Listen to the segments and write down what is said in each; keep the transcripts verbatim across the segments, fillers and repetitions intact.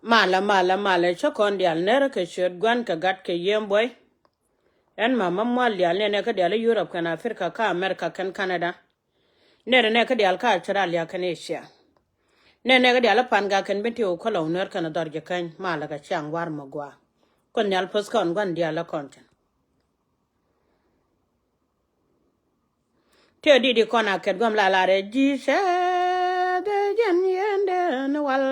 Malɛ, malɛ, malɛ, cä kɔn diaal ner kɛ ciöt Gua̱n kɛ Gat kɛ Yiëë Buɔy. Ɛn ma ma mual diaal nɛnɛ kä diaal i̱ Yurop kɛn Africa kä America kɛn Canada. Nɛnɛ nɛ kä diaal kä Australia kɛn Asia. Nɛnɛ kä diaal i̱ Pan Gak kɛn Bentiu kä Lɔw Nuer kɛn Dhɔr Jikäny, malɛ kɛ ciaŋ War Mɛ Gɔaa. Kuoth Nhial puɔth kɔn Gua̱n diaal ɛ kɔn cin. Tëë di̱t i̱ kɔn a kɛt gua̱m la lar ɛ ji̱ cɛ dhɛ jɛn yɛn dee ni wal.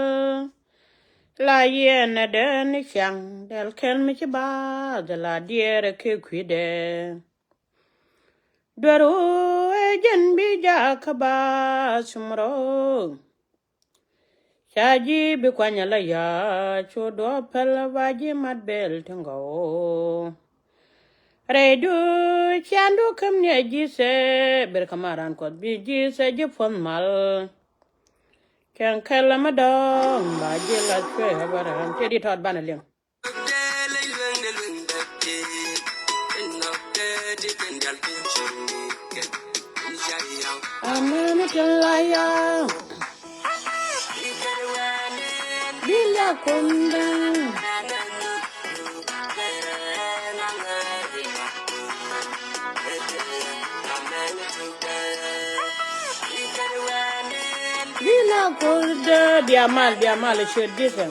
La yɛn ɛ dee ni ciaŋ dɛl kɛn mi ci baath la diɛɛrɛ kɛ kui̱dɛ. Duer wu ɛ jɛn bi jakä baath cumrɔ. Ca ji̱ bi kuany ala ya cu duɔ̱ɔ̱p päl ba ji̱ mat bel ti ŋɔw. Rɛydu ciandu käm ni a ji̱ sɛ ber kä maran Kuɔth bi ji̱ sɛ ji̱ puɔ̱th mal. Kɛn kɛl mi dɔ̱ŋ ba ji̱ la cuɛ bä ran. Tëë di tɔt banɛ liŋ. Amen tin la ya. Bila kunda. Bila kunda. Bia mal, bia mal, ciöt Ji̱thɛ.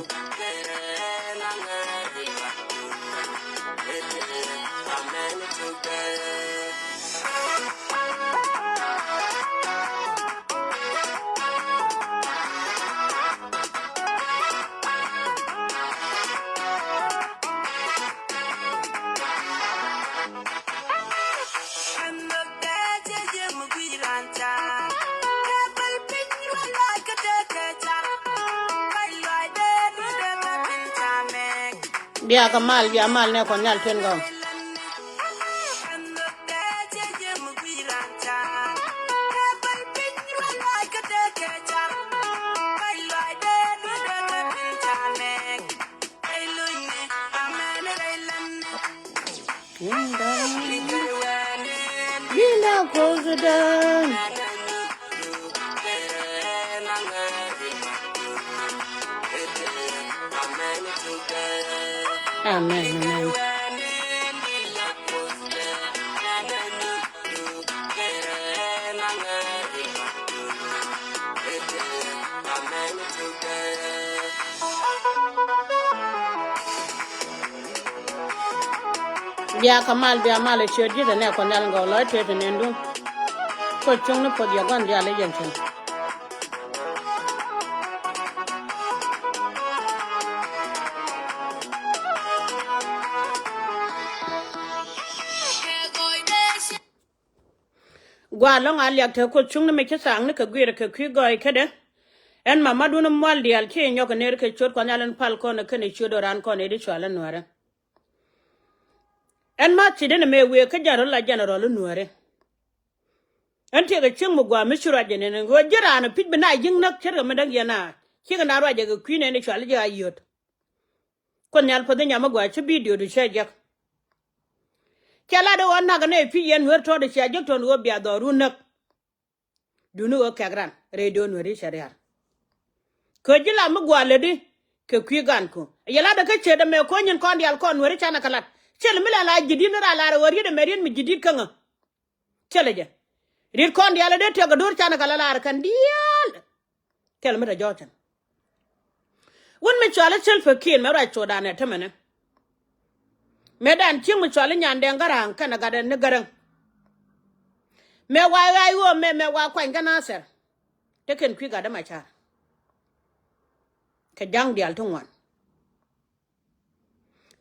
Bia kɛ mal, bia mal nɛ Kuɔth Nhial tin gɔw. Bila kosdan. Amen, amen. Bia kɛ mal, bia mal ɛ ciöt Ji̱thɛ nɛ Kuɔth Nhial in gɔw lɔc tëë ti nɛn dun. Kuoth cuŋni puɔth yɛ gua̱n diaal i̱ yɛn cin. Gua̱a̱r lɔ̱ŋ a liak te Kuoth cuŋni mi ci thaakni kɛ guiir kɛ kui̱ gɔɔy kädɛ. Ɛn mamatdun mual diaal ci nyɔk ner kɛ ciöt Kuɔth Nhial in pal kɔn kɛnɛ ciöt ɔ ran kɔn i̱ di cual in nuäärä. Ɛn ma thi̱t in mëë wëë kä jɛn rɔ la jɛn rɔ li nuäärä. Ɛn tiɛkɛ cieŋ mi gua̱a̱ mi ci ruac jɛ nɛn ɣöö ji̱ raan pi̱c bi na ji̱ŋ näk ce̱tkɛ mi däk yɛn a cikɛ na ruac jɛ kɛ kui̱ nɛn i̱ cual ji̱ a yöt. Kuoth Nhial puɔth i̱ nyam mi gua̱a̱ ci bidio du cä jek. Cɛ lat i̱ ɣöö nak nɛ pi̱c yɛn nuer tɔ̱ɔ̱t i̱ cia jek tɔ̱ɔ̱n ɣöö bia dhɔru näk. Duni ɣöö kɛk ran rɛy do̱n nueri cɛ rial. Kɛ ji̱ lam mi gua̱a̱ lätdi kɛ kui̱ gan ku yɛ lat kä ce̱t ɛmɛ ko̱ nyin kɔn diaal kɔn nueri canɛ kɛ lat. Cɛl mi la la ji̱ di̱t ni ral lar ɣöö riet ɛmɛ riet mi ji̱ di̱t käŋä. Cɛl jɛ riet kɔn diaal ɛ dee tiɛk kɛ do̱r canɛ kɛ la lar kɛn diaal. Thil mi te jɔɔcin. Wun mi cuali Salva Kiir mɛ ruac Sudan ɛ tämɛnɛ. Mɛ dan cieŋ mi cuali Nyandɛŋ Garaŋ kɛnɛ gatdɛ ni Garaŋ. Mɛ wa ɣa̱c ɣöö mɛ mɛ wa kuany kä Nasir. Te kɛn kui̱ gatdɛ Macar. Kɛ ja̱ŋ diaal ti ŋuan.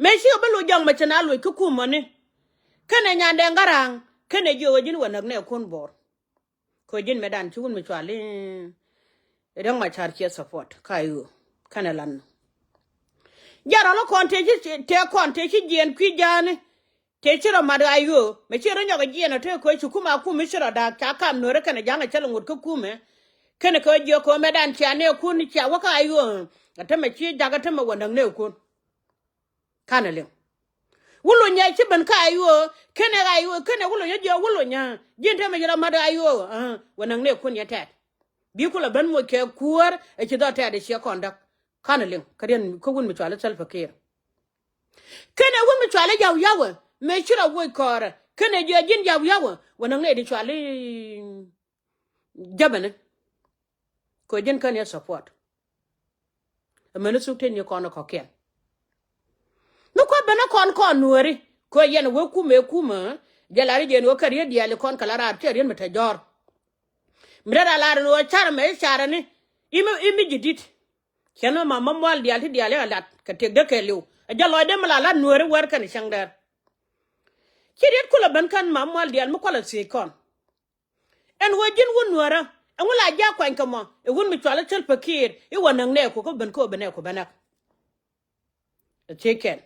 Mëë cikɛ bä loc jɔk mɛ cɛ na loc kä kumɔni. Kɛnɛ Nyandɛŋ Garaŋ kɛnɛ jiök ɛ ji̱n wä näk nɛ kun Bor. Kɛ ji̱n mɛ dan ci wun mi cuali Riek Macar ciɛ support ka i̱ ɣöö kɛnɛ lan. Jɛn rɔ lä kɔn tëë ci tëë kɔn tëë ci jiɛɛn kui̱ ja̱a̱ni. Tëë ci rɔ mat ɣa̱c ɣöö mɛ ci rɔ nyɔk ɛ jiɛɛn ɔ tëë kɛ ci kum a kum mi ci rɔ da̱a̱k ca kam nuɔ̱ɔ̱rä kɛnɛ ja̱ŋ ɛ cäl ŋot kä kumɛ. Kɛnɛ kɛ jiök kɛ ɣöö mɛ dan cia nɛɛkun cia wä ka ɣa̱c ɣöö ɛ tämɛ ci jakä tämɛ wä näk nɛɛkun. Kanɛ liŋ. Wulonyɛ ci ben ka ɣa̱c ɣöö kɛnɛ ɣa̱c ɣöö kɛnɛ wulonyɛ jiök wulonyɛ ji̱n tämɛ ci rɔ mat ɣa̱c ɣöö wä näk nɛɛkun yɛ tɛt. Bi kulɛ ben moc kɛ kuäär ɛ ci dhɔ tɛt ɛ ciɛ kɔn däk. Ka̱n ɛ liŋ kä riɛn kä wun mi cuali Salva Kiir. Kɛnɛ wun mi cuali Yau Yau ɛ mëë ci rɔ woc kɔɔrɛ kɛnɛ jiɛ ji̱n Yau Yau ɛ wä näk nɛy di cuali Germany. Kɛ ji̱n kɛn yɛ support. Amäni thuk tin ni kɔn kɔkiɛn. Mi kua̱ ben a kɔn kɔn Nuääri kɛ yɛn wee kumɛ kumɛ. Jɛ lar i̱ jɛn wee kɛ riet diaal ikɔn kɛ la raar tiɛ riet mi te jɔ̱ɔ̱r. Mi te ra lar in wee car mɛ i̱ carɛ ni imi imi ji̱ di̱t. Cɛn mi ma ma mual diaal ti diaal i̱ a lat kɛ tiɛk dee kɛ liw a jɛ lɔcdɛ mi la lat Nuääri wär kɛn cäŋ dɛr. Ci riet kulɛ ben kɛn ma mual diaal mi kualɛ thiec kɔn. Ɛn wee ji̱n wun Nuäärä ɛŋu la ji̱ a kuany kɛ mɔ ɛ wun mi cuali Salva Kiir i̱ wä näk nɛɛku kä ben kä wä ben nɛɛku ben näk. Ɛ thiec kɛn.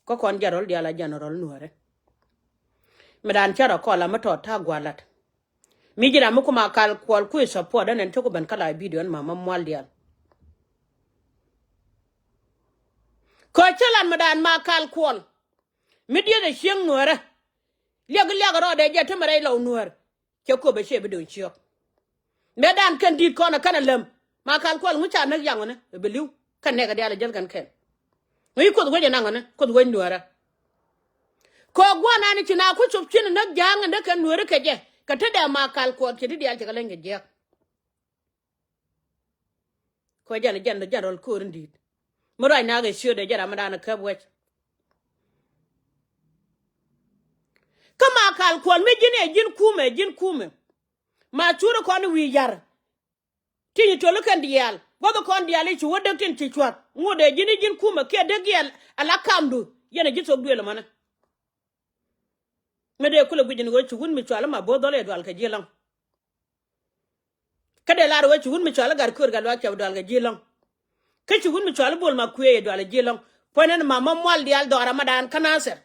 Kä kɔn jɛn rɔl diaal a jɛn rɔl Nuäärä. Mi daan cä rɔ kɔl a mi tɔt ta̱a̱ gua̱a̱r lat. Mi ji̱ ram mi ku Makal Kuɔl kui̱ support ɛn ɛn cä ku ben kä la video ɛn ma ma mual diaal. Kɛ cä lat mi daan Makal Kuɔl. Mi dieth ɛ cieŋ Nuäärä. Liak liak rɔɔdɛ jɛ ti mi rɛy lɔw Nuäär. Cɛ kop ɛ ciɛ bi do̱ŋ ciɔk. Mëë dan kɛn di̱t kɔn ɛ kɛn ɛ läm Makal Kuɔl ŋu ca näk yaŋ ɔni ɛ bi li̱w kɛn nɛk ɛ diaal ɛ jäl kɛn kɛn. Ŋu ci Kuoth wec ɛ naŋ ɔni Kuoth wec Nuäärä. Kɛ gua̱n an ci na ku cop cin ɛ näk ja̱a̱ŋ ɛ näk kɛn Nuääri kɛ jɛ kɛ te dɛ Makal Kuɔl cɛ ti diaal cɛ kɛ leny kɛ jiɛk. Kɔ jɛn jɛn jɛn rɔl ko̱r in di̱i̱t. Mi ruac nak ɛ ciötdɛ jɛn ram mi da̱a̱n ɛ käp wec. Kä Makal Kuɔl mi ji̱n ɛ ji̱n kumɛ ji̱n kumɛ. Ma cuuri kɔn i̱ wi̱i̱ ya̱r. Ti nyi toli kɛn diaal gua̱th kɔn diaal i̱ ci wä däk tin ci cua̱th ŋot ɛ ji̱n i̱ ji̱n kumɛ kiɛ däk yɛl ala kamdu. Yɛn ɛ ji̱ thok duël ɛmɔni. Mi dee kulɛ guic in ɣöö ci wun mi cual i̱ ma bo̱o̱th dhɔl yɛ dual kɛ ji̱ lɔ̱ŋ. Kä dee lar wee ci wun mi cual i̱ gat köör gat luaak cɛ bi dual kɛ ji̱ lɔ̱ŋ. Kä ci wun mi cual i̱ bol ma kuëë yɛ dual kɛ ji̱ lɔ̱ŋ. Puɔ̱ny ɛn ma ma mual diaal dhɔra ma daan kä Nathir.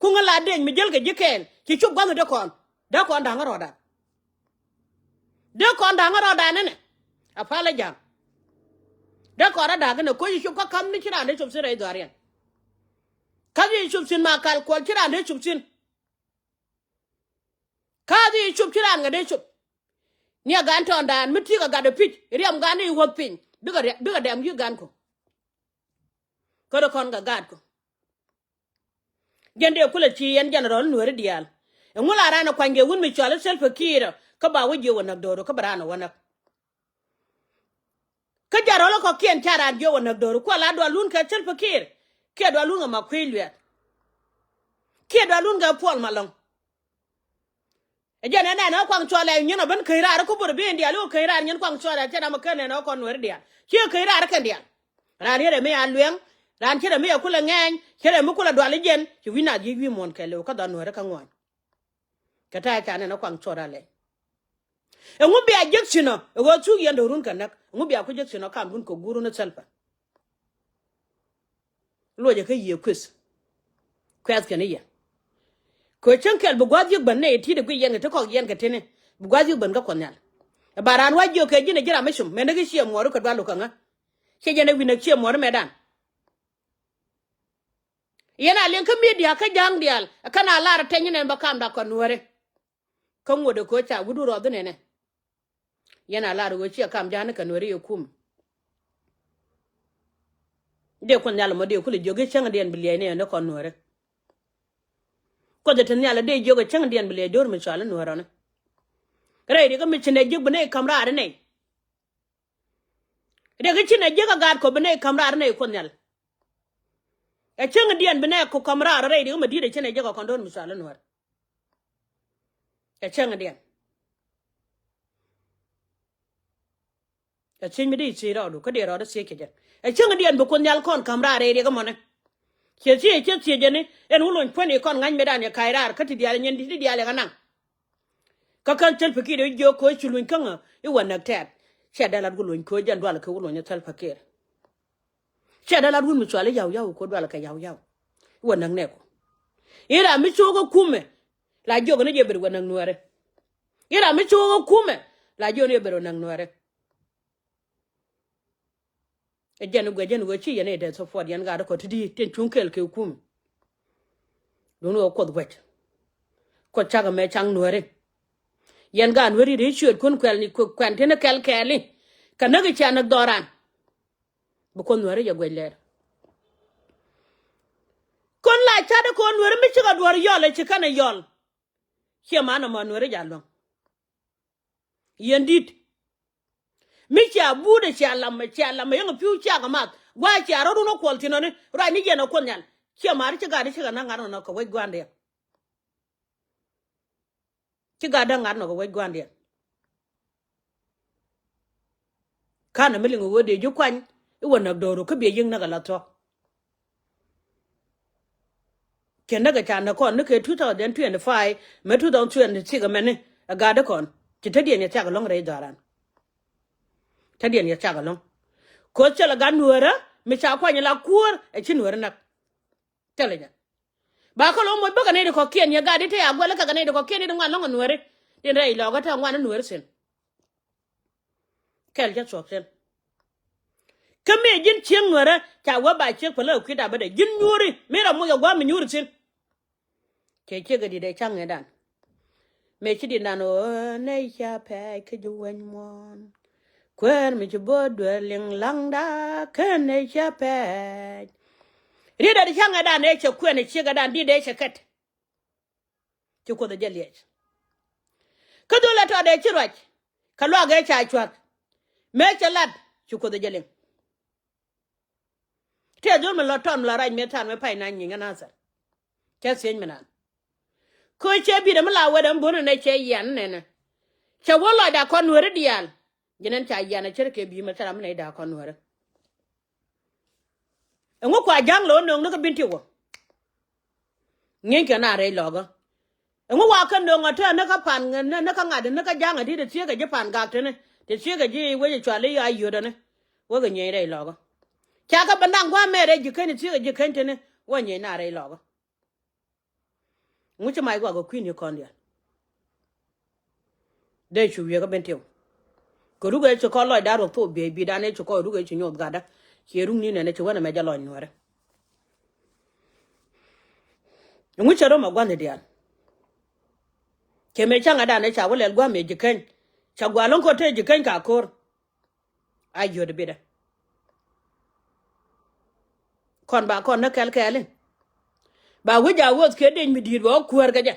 Kuŋä la deny mi jäl kɛ ji̱ kɛɛl ci cop gua̱th dee kɔn dee kɔn da̱ŋ rɔɔdan. Dee kɔn da̱ŋ rɔɔdan ɛnɛ. A pal ɛ ja̱ŋ. Dee kɔn rɔɔdan kɛnɛ koc ci cop kä ka̱m ni ci raan dee cop thi̱n rɛy dhɔriɛn. Ka̱th ci cop thi̱n Makal Kuɔl ci raan dee cop thi̱n. Ka̱a̱th i̱ cop ci raan ŋädɛ cop. Ni a gan tɔ̱ɔ̱ŋdan mi ti̱i̱ kɛ gat ɛ pi̱c riɛm gan i̱ wuɔ̱th piny bikɛ dɛm yi̱ gan kɔ. Kä dee kɔn kɛ gaat kɔ. Jɛn dee kulɛ ci yɛn jɛn rɔl Nuääri diaal. Ɛŋu la raan ɛ kuany kɛ wun mi cɔal i̱ Salva Kiir kä ba wä jiɛ wä näk do̱r kä bɛ raan ɛ wä näk. Kä jɛn rɔl kɔ̱kiɛn ca raan jiök ɛ näk do̱r kuɔ la dual lun kɛ Salva Kiir kiɛ dual lun kɛ ma kui̱ luɛɛt. Kiɛ dual lun kɛ Puɔl Malɔŋ. Ɛ jɛn ɛn ɛn ɛ kuaŋ cuɔl ɛ nyin ɔ ben käc raar kä bor bi in diaal i̱ wä käc raar nyin kuaŋ cuɔl ɛ cɛ ram ɛ kän ɛn ɛ kɔn Nuääri diaal ciɛ käc raar kɛn diaal. Raan yet ɛ mi a luɛŋ raan cɛ rɛ mi a kulɛ ŋɛɛny cɛ rɛ mi kulɛ dual i̱ jɛn ci wi̱c naath yiëc wi̱i̱ muɔ̱ɔ̱n kɛɛliw kä dhɔn Nuääri kä ŋuɔ̱ɔ̱ny. Kɛ ta̱a̱ ca nɛn ɛ kuaŋ cuɔl a lɛc. Ɛŋu bia jek thi̱n ɔ ɛ ɣöö thuk yɛn do̱run kɛ näk ɛŋu bia ku jek thi̱n ɔ kamdun kɛ guurun ɛ Salva. Luɔcɛ kä yiëë kueth. Kuɛth kɛn i̱ yɛ. Kɛ cäŋ kɛl bi gua̱a̱th yiëk ben nɛy ti̱t ɛ guic yɛn kɛ ti kɔk yɛn kɛ tini bi gua̱a̱th yiëk ben kä Kuɔth Nhial. Ɛ ba raan wac jiök kɛ ji̱n ɛ ji̱ ram mi cum mɛn däk i̱ ciɛ muɔɔri kɛ dual luk kɛ ŋä. Ciɛ jɛn ɛ wi̱n ɛ ciɛ muɔɔri mɛtdan. Yɛn a liɛŋ kä midia kä ja̱a̱ŋ diaal ɛ kɛn a lar ɛ tɛny inɛn bä kamda kɔn Nuääri. Kä ŋot ɛ köö ca wi̱du rɔɔdhi nɛnɛ. Yɛn a lar ɛ ɣöö ciɛ kam ja̱a̱ni kɛ Nuääri yɛ kum. Dee Kuoth Nhial ɛmɔ dee kulɛ jiök i̱ cäŋdiɛn bi liɛcni ɛn dee kɔn Nuääri. Kuoth ɛ te nhial ɛ dee jiök ɛ cäŋdiɛn bi liɛc do̱r mi cɔal i̱ Nuäär ɔni. Rɛy rikä mi ci nɛ jiök bi nɛy ka̱m raar inɛy. Riɛk i̱ ci nɛ jiäk a gaat kɔ bi nɛy ka̱m raar inɛy Kuoth Nhial. Ɛ cäŋdiɛn bi nɛy kɔ ka̱m raar rɛy riɛk mi di̱t ɛ ci nɛ jiäk a kɔn do̱r mi cɔal i̱ Nuäär. Ɛ cäŋdiɛn. Ɛ thiec mi dee thiec rɔɔdu kä dee rɔɔdu thiec kɛ jɛ. Ɛ cäŋdiɛn bi Kuoth Nhial kɔn ka̱m raar rɛy riɛk ɛmɔni. Ciɛ thiec ciɛ thiec jɛni ɛn wä lony puɔ̱ni kɔn ŋa̱c metdan yɛ ka̱c raar kä ti diaal ɛ nyin ti diaal yɛ kɛ naŋ. Kä kän Salva Kiir ɛ jiök kɛ ɣöö ci luny käŋä i̱ wä näk tɛ̈t. Ciɛ dee lat wä luny kɛ ɣöö jɛn dual kɛ wä luny ɛ Salva Kiir. Ciɛ dee lat wun mi cual i̱ Yau Yau kɛ ɣöö dual kɛ Yau Yau. I̱ wä näk nɛɛku. I̱ ram mi cio̱o̱k ɛ kumɛ la jiök ni jɛ ber wä näk Nuääri. I̱ ram mi cio̱o̱k ɛ kumɛ la jiök ni jɛ ber wä näk Nuääri. Ɛ jɛn i̱ guɛ jɛn i̱ guɛ ci yɛn i̱ dee support yɛn gaat kɔ ti di̱i̱t tin cuŋ kɛɛl kɛ kum. Duŋni ɣöö Kuoth guɛc. Kuoth cakɛ mɛ caŋ Nuääri. Yɛn gaat Nuääri ri ciöötkun kuɛl ni kuɛn tini kɛl kɛɛli. Kɛ näk i̱ cia näk dhɔran. Bi Kuoth Nuääri jɛ guɛc lɛr. Kɔn la ca̱t ɛ kɔn Nuääri mi cikɛ duɔ̱ɔ̱r yɔl ɛ ci kɛn ɛ yɔl. Ciɛ man ɛmɔ Nuääri jɛ a luäŋ. Yɛn di̱t. Mi cia buut ɛ cia lam ɛ cia lam ɛ yäŋ ɛ pi̱w cia kɛ math. Gua̱a̱ cia rɔ̱ run ɛ kuɔl thi̱n ɔni ruacni yɛn ɛ Kuoth Nhial. Ciɛ mar ci gat i̱ cikɛ na̱k ŋa̱t ɔnɔ kɛ wec gua̱a̱ndiɛn. Ci gat däk ŋa̱t nɔ kɛ wec gua̱ndiɛn. Ka̱n mi liŋ ɣöö dee ji̱ kuany i̱ wä näk do̱ru kä biɛ yi̱k näk ala thuɔ̱k. Cɛ näk ɛ ca näk kɔn ni kɛ two thousand twenty-five mɛ two thousand twenty-six ɛmɛni ɛ gat däk kɔn ci tädiɛn yɛ thiak ɛlɔ̱ŋ rɛy dhɔran. Tädiɛn yɛ thiak ɛlɔ̱ŋ. Koth cɛ lɛ gat Nuäärä mi ca kuany la kuäär ɛ ci Nuäärä näk. Thilɛ jɛ. Ba kä lo̱ moc bäkɛ nɛy ti kɔ̱kiɛn yɛ gat di te a guɛl kä kɛ nɛy ti kɔ̱kiɛn di ŋuan lɔ̱ŋ ɛ Nuääri. Tin rɛy lɔ̱kä te ŋuan ɛ Nuääri thi̱n. Kɛl cä thuɔ̱k thi̱n. Kä mëë ji̱n cieŋ Nuäärä ca wä ba ciek pälä kui̱da bädɛ ji̱n nyuuri mi rɔ moc ɛ gua̱a̱m mi nyuuri thi̱n. Cɛ ciek ɛ di̱t ɛ ca̱ŋ ɛ dan. Mëë ci di̱t dan ɣöö nɛy ca pɛɛc kä ji̱ weny muɔ̱ɔ̱n. Kuäär mi ci bo̱o̱t dueer liŋ laŋda kɛn ëë cä pɛɛc. Riet ɛ ti ca̱ŋ ɛ dan ëë cɛ kuɛn ɛ ciek ɛ dan di̱t ëë cɛ kɛt. Ci Kuoth ɛ jɛ liɛc. Kä dhol ɛ tɔt ëë ci ruac kɛ luak ëë ca cua̱th. Mëë cɛ lat ci Kuoth ɛ jɛ liŋ. Tëë dhol mi lɔ tɔn mi lɔ rac mëë tha̱a̱n mëë pay na nyieny kä Nathɛr. Cä thiec mi naan. Kä cɛ bi̱i̱dɛ mi la wetdɛ mi bo̱n ɛnɛ cɛ yian nɛnɛ. Cɛ wä lɔcda kɔn Nuääri diaal. Ji̱n ɛn ca yian ɛ ce̱tkɛ bi̱i̱ mi thil ram mi nɛy da̱a̱ kɔn Nuääri. Ɛŋu kua ja̱ŋ lo̱o̱ nööŋ ni kä Bentiu wä. Ŋi̱eeckɛ naan rɛy lɔ̱kä. Ɛŋu wa kɛ nööŋ ɔ te ni kä pan ni kä ŋa̱t ni kä ja̱ŋ ɛ ti te thieekä ji̱ pan gak teni te thieekä ji̱ wec ɛ cual i̱ a yio̱t ɛni. Wekɛ ŋi̱eec rɛy lɔ̱kä. Ca kɛ ben da̱ŋ gua̱a̱mɛ rɛy ji̱ keny te thieekä ji̱ keny teni wä ŋi̱eec naan rɛy lɔ̱kä. Ŋu ci mac guak kɛ kui̱n i̱ kɔn diaal. Dee cu wiee kä Bentiu. Kɛ ruk ëë ci kɔn lɔcda ruɔk thok biey bi̱i̱dan ëë ci kɔn ruk ëë ci nyoth gatdä. Ciɛ ruk ni nɛn ëë ci wänɛ mɛ jɛ lɔc Nuäärä. Ŋu cɛ röm ɛ gua̱n i̱ diaal. Cɛ mëë ca̱ŋ ɛ dan ëë ca wä lɛl gua̱a̱m ëë ji̱ keny. Ca gua̱a̱ lo̱ŋ kɔn te ji̱ keny ka ko̱r. A yio̱t bitdä. Kɔn ba kɔn ni kɛl kɛɛli. Ba wi̱c a wuɔth kiɛ dec mi di̱i̱t bɛ wä kuäär kɛ jɛ.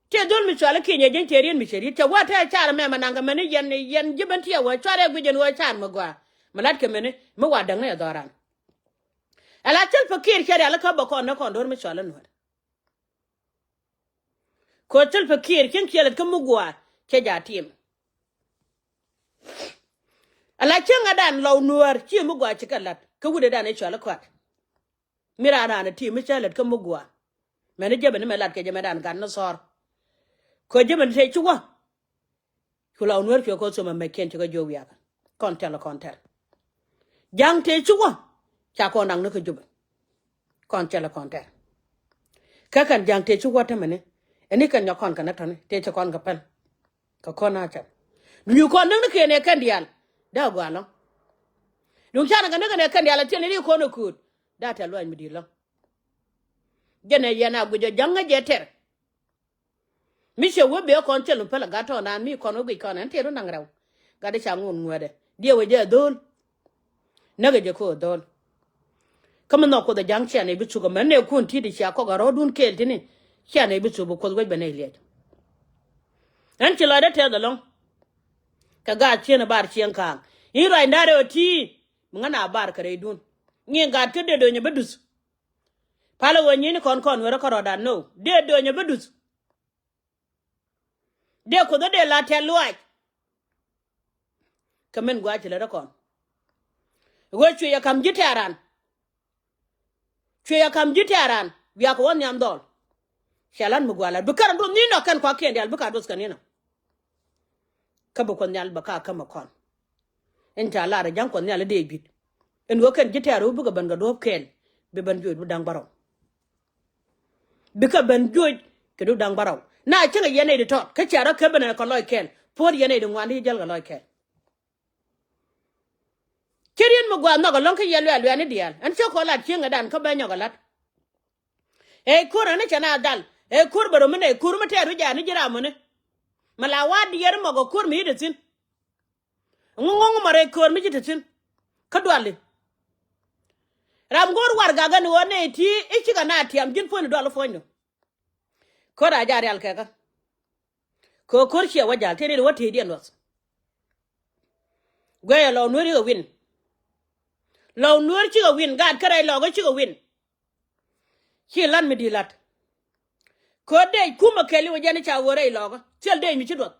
Tiɛ dhol mi cual i̱ kinyɛ ji̱n tiɛ riet mi cɛ riet cɛ wä tɛ car mɛmɛ naŋ kɛ mɛni yɛn yɛn ji̱ ben tiɛ wä cuarɛ guic ɛn wä car mi gɔaa. Mi lat kɛ mɛni mi wa däŋni ɛ dhɔran. Ala thil pɛ kiɛɛr cɛ rial ikä bä kɔn ni kɔn do̱r mi cual i̱ Nuäär. Ko̱ thil pɛ kiɛɛr cieŋ ciɛ lät kä mi gɔaa cɛ ja̱ tim. Ala cieŋ ɛ dan lɔw Nuäär ci mi gɔaa ci kɛ la̱t kä wut ɛ dan ɛ cual i̱ kɔat. Mi raan raan ɛ tim mi cä lät kä mi gɔaa. Mɛn i̱ jɛ ben imɛ lat kɛ jɛ mɛ dan gat ni thɔr. Ko̱ jɛ ben te ci wä. Cu la wä Nuäär cuɛ kɔn thom amɛckiɛn ci kɛ jiök wiakä. Kɔn tɛl kɔn tɛl. Ja̱ŋ tëë ci wä ca kɔn da̱ŋ ni kä Jubɛ. Kɔn tɛl kɔn tɛl. Kä kɛn ja̱ŋ tëë ci wä tämɛni ɛn ni kɛn nyɔk kɔn kɛn ni tɔ̱ni tëë ci kɔn kɛ pɛl. Kɛ kɔn a cɛl duŋ kɔn näk ni kɛn ɛ kɛn diaal. Dee a gɔaa lɔ̱ŋ. Duŋ canɛ kɛ näk kɛn ɛ kɛn diaal ɛ thil ni ri kɔn ɛ kööt. Dee a tɛl luaac mi di̱i̱t lɔ̱ŋ. Jɛn ɛ yɛn a guic ɔ ja̱ŋ ŋäc jɛ tɛr. Mi ciɛ wee bee kɔn cɛ lum pälɛ gat tɔɔndan mi kɔn wee guic kɔn ɛn tëë run da̱ŋ rɛw. Gat i̱ ca ŋun ŋuɛɛdɛ diɛ wee jɛ dho̱o̱l. Näkɛ jɛ ko̱o̱r dho̱o̱l. Kä mi nhɔk Kuoth ɛ ja̱ŋ ciɛ nɛy bi thuk ɛmɛn nɛy kuɔn ti̱i̱t i̱ cia kɔk ɛ rɔ̱ɔ̱dun kɛɛl ti̱ni. Ciɛ nɛy bi thuk bi Kuoth wec bɛ nɛy liɛc. Ɛn ci lɔcdä tɛth ɛlɔ̱ŋ. Kɛ gaat cieŋ ɛ bar cieŋ kaaŋ i̱ ruacdan rɛw ɛ ti̱i̱. Mi ŋän a bar kɛ rɛydun. Ŋi̱i̱ŋ gaat kä dee do̱nyɛ bi duth. Palä ɣöö nyi̱i̱ni kɔn kɔn wërä kärɔɔdan nöö dee do̱nyɛ bi duth. Dee Kuoth ɛ dee la tɛ̈th luaac. Kɛ min gua̱a̱c ci lät ɛ kɔn ɣöö cuɛ yɛ ka̱m ji̱ tɛ̈ran. Cuɛ yɛ ka̱m ji̱ tɛ̈ran wiakɛ wä nhiam dhɔl. Cɛ la̱t mi gua̱a̱c la̱t bi kärä duɔth ni̱n nɔ kɛn kuakiɛn diaal bikɛ a duɔth kɛ ni̱n nɔ. Kä bi Kuoth Nhial bɛ ka kämɛ kɔn. Ɛn ca lar ɛ ja̱ŋ Kuɔth Nhial i̱ dee bi̱t ɛn ɣöö kɛn ji̱ tɛ̈r ɣöö bikɛ ben kɛ duɔ̱ɔ̱p kɛɛl. Bi ben juɔc bi da̱ŋ bärɔw. Bikɛ ben juɔc kɛ duɔ̱ɔ̱p da̱ŋ bärɔw na cäŋɛ yɛn nɛy di tɔt kä cia rɔ kɛ ben ɛ kɛ lɔc kɛɛl puɔ̱t yɛn nɛy di ŋuan di jäl kɛ lɔc kɛɛl. Ci riet mi gua̱a̱th nhɔk ɛlɔ̱ŋ kä yɛ luɛɛl luɛɛl ni diaal ɛn cä kɔn lat cieŋ ɛ dan kä bɛ nyɔk ɛ lat. Ëë ko̱r ɛn ni cɛ na dhal ëë ko̱r bɛ röm mi nɛy ko̱r mi tɛɛr wi̱c ɛ ni ji̱ ram muni. Mi la wa̱a̱ diɛɛr mɔk ɛ ko̱r mi yi̱t ɛ thi̱n. Ŋuŋ ŋuŋ ma rɛy köör mi ci te thi̱n. Kä duali. Ram go̱o̱r warɛgak ɛn ɣöö nɛy ti i̱ cikɛ na tiam ji̱n puɔ̱nydu dual puɔ̱nydu. Ko̱r a jaa rial kɛkä. Kɛ ɣöö ko̱r ciɛ wä ja̱l tëë nɛy ti wä tëëdiɛn luɔth. Guɛyɛ lɔw nueer cikɛ win. Lɔw nueer cikɛ win gaat kä rɛy lɔkä cikɛ win. Ci la̱t mi di̱i̱t la̱t. Kɛ ɣöö dec kumɛ kɛɛliw ɛ jɛn i̱ ca ɣöö rɛy lɔkä thil dec mi ci duɔth.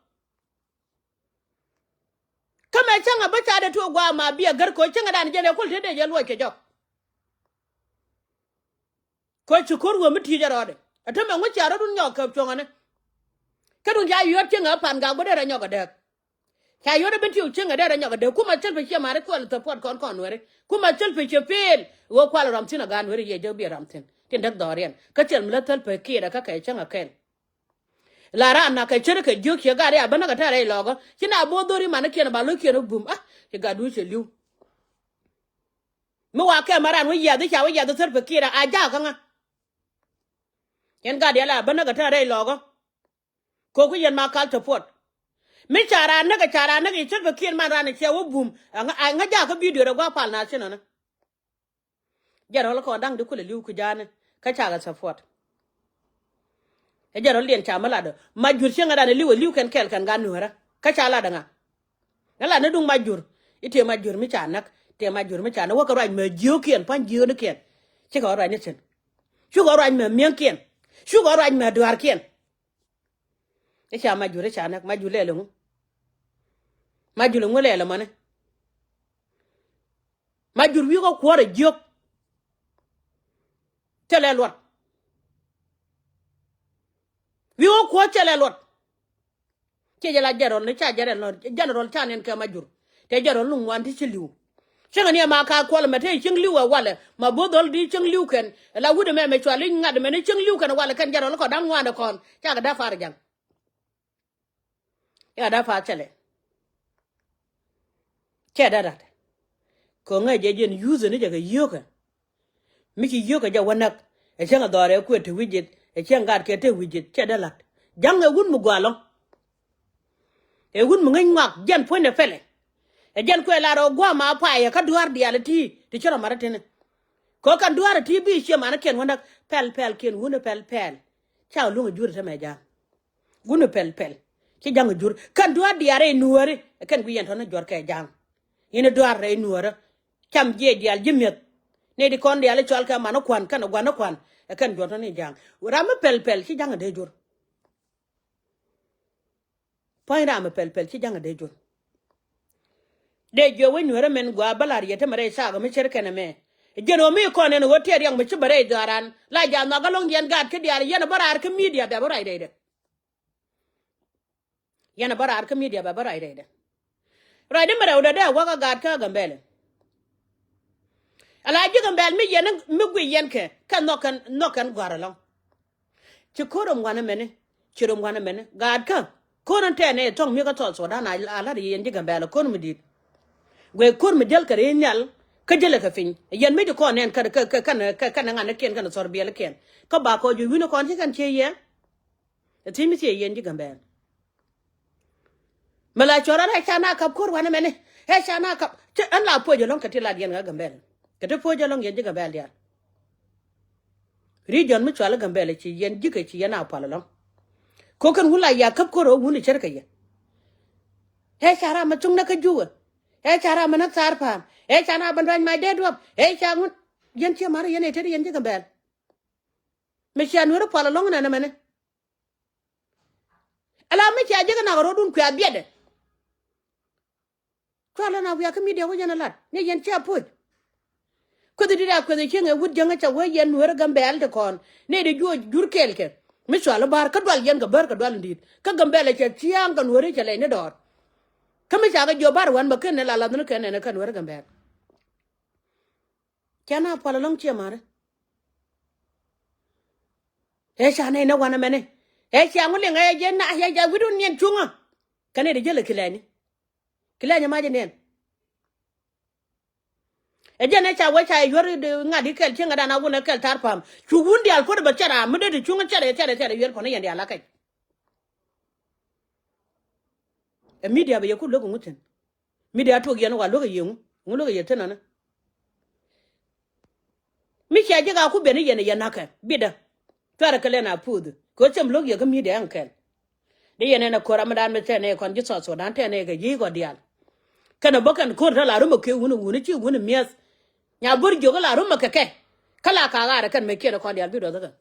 Kä mɛ cäŋɛ bä ca dee tuɔɔk gua̱a̱ ma biɛ gär kɛ ɣöö cäŋɛ dan jɛn ɛ kul te dec ɛ luɔc kɛ jɔk. Kɛ ɣöö ci ko̱r wee mi ti̱i̱c ɛ rɔɔdɛ ɛ te mɛ ŋuc cia rɔ̱dun nyɔk kɛ cuɔ̱ŋäni. Kä duŋ ca yuɔ̱t cäŋɛ pan gak bä derɛ nyɔk ɛ dääk. Ca yuɔ̱t ɛ ben tiɛw cäŋɛ derɛ nyɔk ɛ dääk kumɛ thil pɛ ciɛ mari kuɛl thop puɔt kɔn kɔn nuɛri kumɛ thil pɛ ciɛ peel. Ɣöö kual ram thi̱n ɛ gaat nuɛri yɛ jɛ biɛ ram thi̱n tin däk dhɔriɛn kä thil mi lä thil pɛ kiɛt ɛ kä kɛ cäŋɛ kɛl. La raan na kɛ cär kɛ jiök ciɛ gat ya bä näk kɛ tɛ̈r rɛy lɔkä ci na bo̱o̱ dho̱ri manikiɛn ba lo̱ckiɛn wä bum a ci gatdu cɛ li̱w. Mi wa kɛm a ran wä yiath i̱ ca wä yiath i̱ thär pɛ kiɛt a jakä ŋa. Yɛn gat ya la bä näk kɛ tɛ̈r rɛy lɔkä. Ko̱k ku yɛn ma kal te puɔt. Mi ca raan näk kɛ ca raan näk i̱ thär pɛ kiɛt man ran i̱ ciɛ wä bum. Ŋa jakä bidio rɛ gua̱a̱ pal na thi̱n ɔnä. Jɛn rɔl kɔn da̱ŋ di kulɛ li̱w ku ja̱a̱ni kä cakɛ support. Ɛ jɛn rɔl diɛn ca mi latdä ma jur cieŋ ɛ dan ɛ li̱w ɛ li̱w kɛn kɛɛl kɛn gan nueerä kä ca latdä ŋa. Ŋä latni duŋ ma jur i̱ tëë ma jur mi ca näk tëë ma jur mi ca näk wäkɛ ruac mɛ jiöökiɛn pa̱ny jiöönikiɛn. Cikɛ ruac ni thi̱n. Cukɛ ruac mɛ mi̱eŋkiɛn. Cukɛ ruac mɛ dua̱a̱rkiɛn. I̱ ca ma jur i̱ ca näk ma jur lɛl ɛŋu. Ma jur ɛŋu lɛl ɛmɔni. Ma jur wi̱i̱ kä kuɔ̱r ɛ jiök. Thilɛ luɔt. Wi̱i̱ kä kuɔ̱r thilɛ luɔt. Ciɛ jɛ la jɛn rɔl ni ca jɛn rɔl ni jɛn rɔl ca nɛn kɛ ma jur. Tɛ jɛn rɔl ni ŋuan ti ci li̱w. Cieŋɛ ni ɛma ka kuɔl mɛ te cieŋ li̱w ɛ walɛ ma bo̱o̱th dhɔl di cieŋ li̱w kɛn. Ɛ la wut ɛmɛ mɛ cual i̱ ŋa̱t ɛmɛ ni cieŋ li̱w kɛn walɛ kɛn jɛn rɔl kɔn da̱ŋ ŋuan ɛ kɔn cakɛ da̱ par ja̱ŋ. Cakɛ da̱ par cɛlɛ. Cɛ da̱ rat. Kɛ ŋäc jɛ jɛn yuth ni jɛ kɛ yio̱o̱kɛ. Mi ci yio̱o̱kɛ jɛ wä näk ɛ cäŋ ɛ dhɔr ɛ kuëë te wi̱c jɛ ɛ cäŋ gat kɛ te wi̱c jɛ cɛ da̱ la̱t. Ja̱ŋ ɛ wut mi gua̱a̱ lɔ̱ŋ. Ɛ wut mi ŋäc ŋuak jɛn puɔ̱nydɛ pɛlɛ. Ɛ jɛn kuɛ lar ɛ gua̱a̱ ma payɛ kä dua̱r diaal ɛ ti̱i̱ ti ci rɔ mat ɛ tini. Kɛ ɣöö kɛn dua̱r ɛ ti̱i̱ bi ciɛ manikiɛn wä näk pɛl pɛl kiɛn wun ɛ pɛl pɛl. Ca luäŋ ɛ jur ɛ tämɛ ja̱a̱ŋ. Wun ɛ pɛl pɛl ci ja̱ŋ ɛ jur kɛn dua̱r diaal rɛy nuääri. Ɛ kɛn guic yɛn tɔ̱nä juɔ̱r kɛ ja̱a̱ŋ. Yɛn ɛ dua̱r rɛy nuäärä. Cam jiɛc diaal ji̱ mi̱eth. Nɛy ti kɔn diaal i̱ cɔal kɛ man i̱ kua̱n kɛn ɛ gua̱n i̱ kua̱n ɛ kɛn juɔ̱r tɔ̱nä ja̱a̱ŋ. Ram mi pɛl pɛl ci ja̱ŋ ɛ dee jur. Puɔ̱ny ram mi pɛl pɛl ci ja̱ŋ a dee jur. Dee jiök wec nueerä mɛn gua̱a̱ bä la̱r yɛ te mɛ rɛy thaak mi cär kɛn ɛmɛ. Jiɛn ɣöö mi kɔn ɛn ɣöö tiɛɛt riɛk mi ci bä rɛy dhɔaaran la ja̱a̱n nhɔakä lo̱ŋ yɛn gaat kä diaal yɛn a bä raar kä midia bɛ bä ruac rɛydɛ. Yɛn a bä raar kä midia bɛ bä ruac rɛydɛ. Ruacdä mi rɛwdɛ dee a wäk a gaat kä Gambɛlɛ. Ala ji̱ Gambɛl mi yɛn mi guic yɛn kɛ kɛ nhɔk kɛn nhɔk kɛn gua̱r ɛlɔ̱ŋ. Ci ko̱r rom gua̱n ɛmɛni ci rom gua̱n ɛmɛni gaatkä. Ko̱r in tɛɛnɛ thɔ̱ŋ mi kä South Sudan a la̱t yɛn ji̱ Gambɛl ko̱r mi di̱i̱t. Guɛ ko̱r mi jäl kɛ rɛy nhial kä jälɛ kɛ piny yɛn mi ti kɔn nɛn kɛn kɛn kɛn kɛn ŋa̱n ni kiɛn kɛn thɔr biɛl kiɛn. Kä ba kɔ juɔc wi̱ni kɔn ci kɛn ciey yɛ. Ɛ thi̱n mi thiec yɛn ji̱ Gambɛl. Mi la cɔr an ɛ ca na kap ko̱r wanɛ mɛni ɛ ca na kap cä ɛn la puɔc ɛlɔ̱ŋ kɛ ti lat yɛn ɣä Gambɛl. Kɛ ti puɔc ɛlɔ̱ŋ yɛn ji̱ Gambɛl diaal. Region mi cual i̱ Gambɛl ci yɛn ji̱ kɛ ci yɛn a pual ɛlɔ̱ŋ. Ko̱ kɛn wun la ya kap ko̱r ɣä wun i̱ cär kɛ yɛ. Ɛ ca ram mi thuŋ nä kä Juwä. Ɛ ca ram mi nä thaar pa̱a̱m ɛ ca na bä duany mac dee duɔ̱p ɛ ca ŋun. Yɛn ciɛ ma̱r yɛn ɛ tet yɛn ji̱ Gambɛl. Mi cia nueeri pual ɛlɔ̱ŋ nɛnɛ mɛni. Ala mi cia ji̱ kɛ nak ro̱dun kuɛ a biɛtdɛ. Cual ɛn a wiak kä midia wä yɛn a lat ni yɛn cia puɔ̱c. Kueth dit a kueth cieŋ ɛ wut jäŋä ca wee yɛn nueeri Gambɛl ti kɔn ni di juɔc jur kɛɛl kɛ. Mi cual i̱ ba̱r kä dual yɛn kɛ bär kɛ dual in di̱i̱t kä Gambɛl ɛ cɛ thia̱a̱ŋ kɛ nueeri cɛ lɛy ni dɔɔr. Kä mi ca kɛ jiɔ ba̱r wan bä ken ni la lath ni kɛn nɛn ɛ kɛ nueeri Gambɛl. Cɛ na pual ɛlɔ̱ŋ ciɛ ma̱ri. Ɛ ca nɛy nɛ wanɛ mɛni ɛ cia ŋu liŋ ɛ jɛ na ɛ jɛ wi̱dun niɛn cuŋä. Kɛn ɛ di jälɛ kilɛni kilɛni mac ɛ niɛn. Ɛ jɛn ɛ ca wee ca ɛ yuäri ŋa̱t i̱ kɛl cieŋ ɛ dan a wun ɛ kɛl tar pa̱a̱m cu wun diaal puɔ̱t ɛ bɛ cɛ ram mi dee ti cuŋä cɛ rɛ cɛ rɛ cɛ rɛ yuɛl puɔ̱n ɛ yɛn diaal a kɛc. Ɛ midia bɛ yɛ ku lo̱k ŋucin. Mi dee a tuɔk yɛn wa luäk a yieŋu, ŋu luäk a yɛ thin nɔni. Mi cia ji̱ ka ku ben i̱ yɛn i̱ yɛn na̱kɛ bitdä. Cuarɛ kɛ lɛn a puuth kɛ ɣöö cɛm lo̱k yɛ kä mi̱i̱t ɛn kɛl. Di yɛn ɛn a ko̱r amɛdan mi tɛn ɛ kɔn ji̱ South Sudan tɛn ɛ kɛ ji̱ kɔ diaal. Kɛn a bä kɛn ko̱r te la rumä kɛ wun wun ci wun mi̱eth. Nya bo̱r jiök la rumä kɛ kɛ. Kä la ka ɣaarɛ kɛn mɛ kiɛn ɛ kɔn diaal bi duɔth kɛ.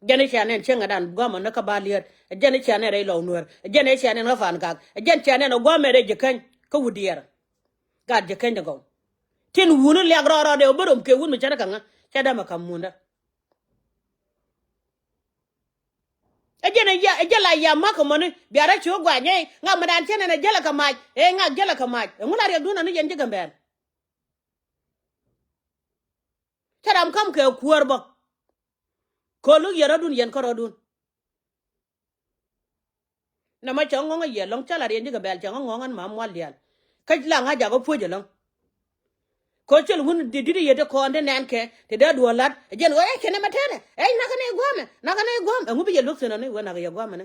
Jɛn i̱ cia nɛn cieŋädan gua̱a̱mä ni kä ba liet. Jɛn i̱ cia nɛn rɛy lɔw nueer. Jɛn i̱ cia nɛn ɣä fan gak. Jɛn cia nɛn ɛ gua̱a̱mɛ rɛy ji̱ käny kä wut diɛɛr. Gat ji̱ käny ɛ gɔw. Tin wuni liak rɔɔd rɔɔdɛ ɔ bä rom kɛ wun mi cɛ ni kaŋä cɛ dämɛ ka̱m mundä. Ɛ jɛn ɛ jɛ la yia ma̱k ɛmɔni bia rɔ ci wä gua̱a̱ nyɛy ŋak mi daan cä nɛn ɛ jäl ɛ kɛ mac ɛ ŋak jäl ɛ kɛ mac ɛŋu la riɛkdun ani yɛn ji̱ Gambɛl. Cä ram ka̱m kɛ kuäär bä. Kɛ luk yɛ rɔ̱dun yɛn kä rɔ̱dun. Nɛmɛ cɛ ŋɔ̱ŋ a yɛ lɔ̱ŋ cä la riɛn ji̱ Gambɛl cɛ ŋɔ̱ŋ ŋɔ̱ŋ ɛn ma mual diaal. Kä la ŋa̱c jakä puɔ̱c ɛlɔ̱ŋ. Kɛ col wun di di̱t yɛ ti kɔn ti nɛn kɛ ti dee duɔ̱ɔ̱r la̱t ɛ jɛn ɣöö ɛ cɛ nɛmɛ tɛnɛ ɛ nakä nɛy gua̱a̱mɛ nakä nɛy gua̱a̱mɛ ɛŋu bi yɛ luäk thi̱n ɔni wee nakä yɛ gua̱a̱mɛ ni.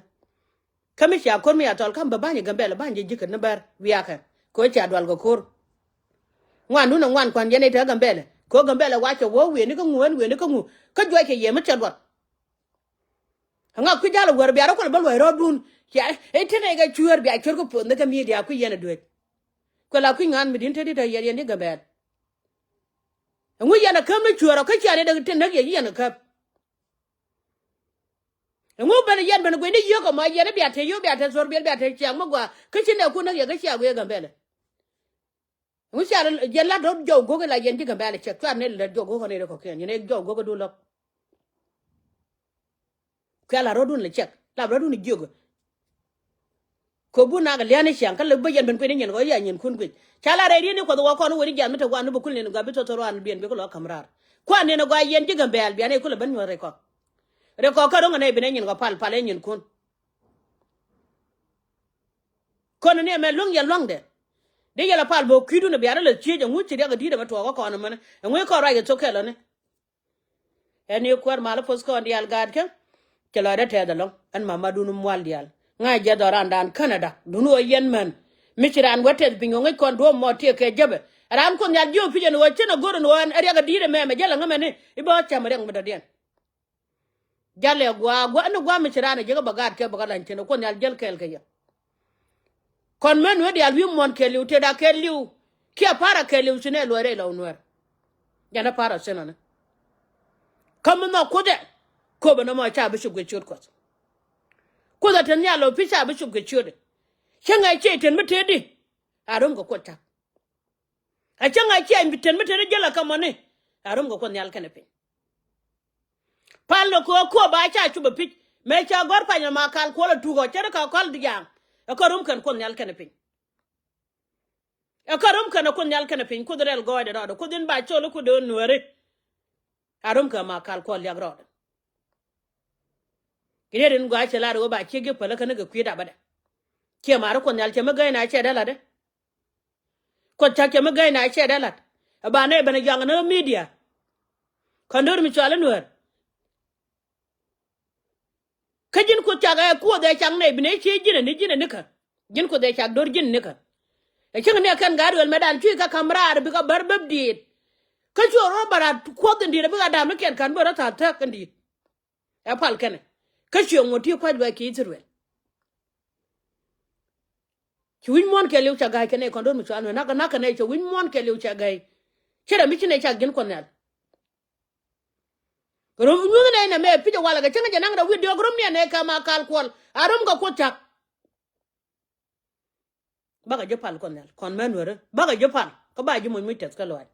Kä mi cia ko̱r mi ca thɔl ka̱m bä ba̱ny ɛ Gambɛl ba̱ny jɛ ji̱ kɛ ni bär wiakɛ. Kɛ ɣöö cia dual kɛ ko̱r. Ŋuandun ɛ ŋuan kuan yɛn i̱ te Gambɛl kɛ ɣöö Gambɛl ɛ wa cɛ wä wieni kä ŋu ɛn wieni kä ŋu kä juɔc kɛ yɛ mi cɛ duɔt. Ŋa kui̱ jal ɛ wär bia rɔ kual bä luɔc rɔɔdun. Cia i̱ te nɛy kɛ cuäär bia cuäär kä puɔth ni kä midia kui̱ yɛn ɛ duec. Kuɛ la kui̱ ŋa̱a̱n mi di̱n te di̱t ɛ yɛn yɛn ji̱ Gambɛl. Ɛŋu yɛn ɛ käp ni cuäär ɔ kä cia ni dee te näk yɛ ji̱ yɛn ɛ käp. Ɛŋu ben yɛn ben guic ni yiök ɛmɔ yɛn i̱ bia te yiök bia te thor biɛl bia te ciaŋ mi gɔaa kä ci nɛɛkun näk yɛ kä cia guic ɛ Gambɛl. Ɛŋu cia jɛ lat rɔ̱ jɔw go̱k ila yɛn ji̱ Gambɛl cɛk cuat ni lat jɔw go̱k ni rɛ kɔkiɛn yɛn jɔw go̱k du lɔk. Kuɛ lat rɔ̱dun lɛ cɛk lap rɔ̱dun jiök. Kɛ bu nak liani ciaŋ kä lɛ bä yɛn ben kui̱n inyɛn kɔ ya nyɛn kun guic ca la rɛy rieni kuɔth wä kɔn weri jian mi te wan ni bä kul nin gua bi thɔthɔ ruan bien bi kɛ lɔ kam raar. Kuan nin gua yɛn ji̱ Gambɛl bian i̱ kulɛ ben nyuɔth rɛy kɔk. Rɛy kɔk kä ro̱ŋ anɛ ben inyɛn kɔ pal pal inyɛn kun. Kɔn ni ɛmɛ luäŋ yɛ luaŋdɛ. Di yɛl a pal bä kui̱dun a biarä lɛ thiec ɛŋu ci riɛk a di̱i̱t ɛmɛ tuɔɔk kä kɔn ɛmɛni ɛŋu i̱ kɔn ruac yɛ thok kɛl ɔni. Ɛn i̱ kuäär mal i̱ poth kɔn diaal gaatkä. Cɛ lɔcdä tɛth ɛlɔ̱ŋ ɛn mamadun mual diaal ŋa̱c jiɛth ɔ raandan Canada dun ɣöö yɛn män. Mi ci raan wä tɛth piny ɣöö ŋäc kɔn duɔ̱ɔ̱p mɔ tiɛɛk kɛ jäpɛ. Raan Kuoth Nhial jiök pi̱c ɛn ɣöö cin a go̱r ɛn ɣöö ɛn riɛk a di̱i̱t ɛmɛ ɛmɛ jälɛ ŋämɛni i̱ bä cam riɛk mi dɔ̱diɛn. Jalɛ gua̱a̱ gua̱a̱ ni gua̱a̱ mi ci raan a jiäkä bä gaatkɛ bä kä la̱ny thi̱n ɛ Kuoth Nhial jäl kɛɛl kɛ yɛ. Kɔn män wee diaal wi̱i̱ muɔ̱ɔ̱n kɛɛliw tëë da̱k kɛɛliw kiɛ pa̱rä kɛɛliw thi̱n ɛ luɔ̱c rɛy lɔw nuäär. Jɛn ɛ pa̱rä thi̱n ɔni. Kä mi nhɔk Kuoth ɛ köpɛ nɔmɔ ca bi cop kɛ ciöt Kuɔth. Kuoth ɛ te nhial lɔ pi̱ ca bi cop kɛ ciöt ɛ. Cä ŋɛc ciey ten mi tëëdi a rom kɛ Kuoth cak. A cäŋ a ciɛny bi ten mi ten jäl a kä mɔni. A rom kɛ Kuoth Nhial kɛnɛ piny. Pal ni köö köö ba ca cupɛ pi̱c mëë ca gɔ̱r pany ma kal kuɔl a tuk ɔ cɛ ri ka kɔl di ja̱a̱ŋ. Ɛ kä rom kɛn Kuoth Nhial kɛnɛ piny. Ɛ kä rom kɛn a Kuoth Nhial kɛnɛ piny Kuoth rɛl gɔɔydɛ rɔɔdɛ Kuoth in ba col i̱ Kuoth in nuääri. A rom kɛ ma kal kuɔl liak rɔɔdɛ. Kɛ riet in gɔaa cɛ lar ɣöö ba ciek ji̱ päl kä ni kɛ kui̱ dapä dɛ. Ciɛ ma̱a̱ri Kuoth Nhial cɛ mi gäy na cɛ dee lat dɛ. Kuoth cak cɛ mi gäy na cɛ dee lat. Ɛ ba nɛy ben ɛ jɔaŋ ni midia. Kɔn do̱r mi cɔal i̱ nuäär. Kä ji̱n Kuoth cak ɛ Kuoth ɛ cak nɛy bi nɛy ciec ji̱n ɛ ni ji̱n ɛ nikä. Ji̱n Kuoth ɛ cak do̱r ji̱n ɛ nikä. Ɛ cäŋ ni ɛ kɛn gaat ruɛl mɛtdan cui̱ kä ka̱m raar bikɛ bär bäp diit. Kä cuɛ rɔ bär a Kuoth in diit ɛ bikɛ da̱a̱m ni kiɛn ka̱n bä rɔ tha̱a̱k thäk in diit. Ɛ pal kɛnɛ kä ciɛ ŋuɔ̱t ti kua̱c luaac kɛ Ithɛrɛl. Ci wi̱c muɔ̱ɔ̱n kɛɛliw ca ga̱a̱c kɛnɛ kɔn do̱r mi cual mi nak nak kɛnɛ cɛ wi̱c muɔ̱ɔ̱n kɛɛliw ca ga̱a̱c. Ci rɛ mi ci nɛ cak ji̱n Kuɔth Nhial. Rom nyuth nɛ nɛ mɛ pi̱c ɛ walɛ kɛ cäŋ jɛ naŋ rɛ wi̱i̱ diɔ̱k rom niɛn nɛ kɛ ma kal kuɔl a rom kɛ Kuoth cak. Bakɛ ji̱ pal Kuɔth Nhial kɔn mɛn weri bakɛ ji̱ pal kä ba ji̱ muc muc tɛth kä luaac.